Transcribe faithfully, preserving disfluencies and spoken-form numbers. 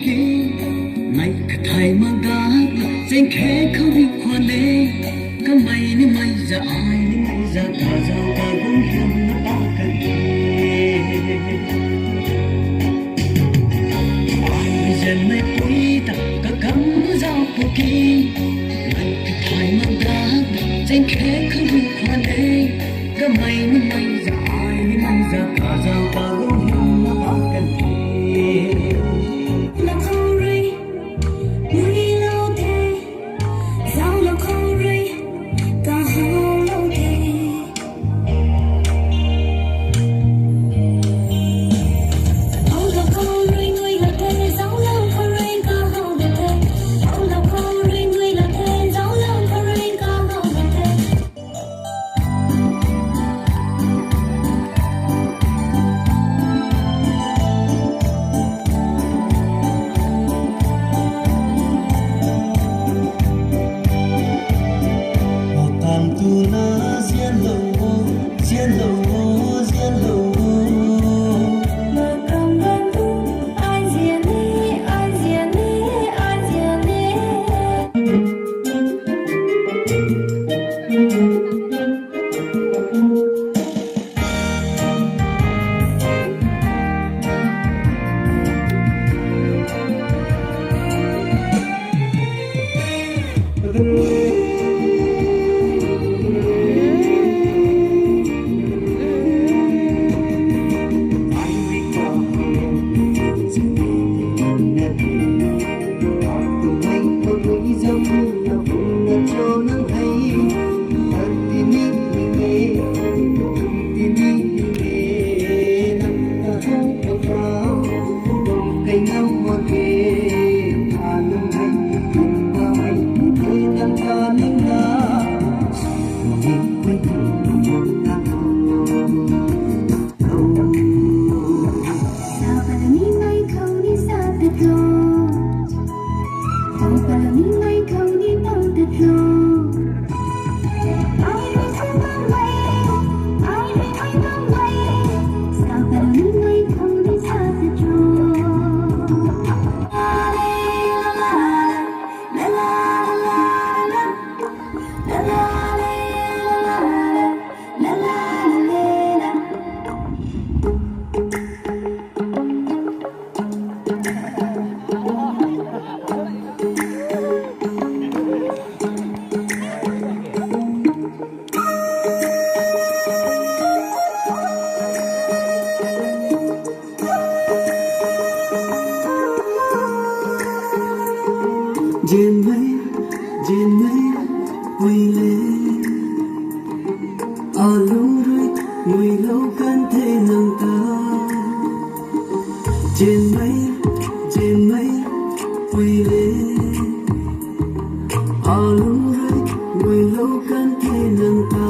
Nai kathai mak da, cheng khe khou ri khwan e. Kamei ni mei za, ai ni mei za, ka zau ka gum hiam na pa kan e. Ai ni zen mei pui ta, ka kam na zau pu ki. Nai kathai mak da, cheng khe khou ri khwan e. Kamei ni mei za, ai ni mei za, ka zau ka gum hiam na pa kan e. Lou khou rui, nui lou the, zau lou khou rui, kahaw lou the. Haw lou khou rui, nui lou the, zau lou khou rui, kahaw lou the. Haw lou khou rui, nui lou the, zau lou khou rui, kahaw lou the. Welcome to na zianlou o, zianlou o, zianlou o. Welcome back to ai zian e, ai zian e, ai zian e. Zinmei, zinmei, pui le. Alung rui, mui lou kan the nang ta. Zinmei, zinmei, pui le. Alung rui, mui lou kan the nang ta.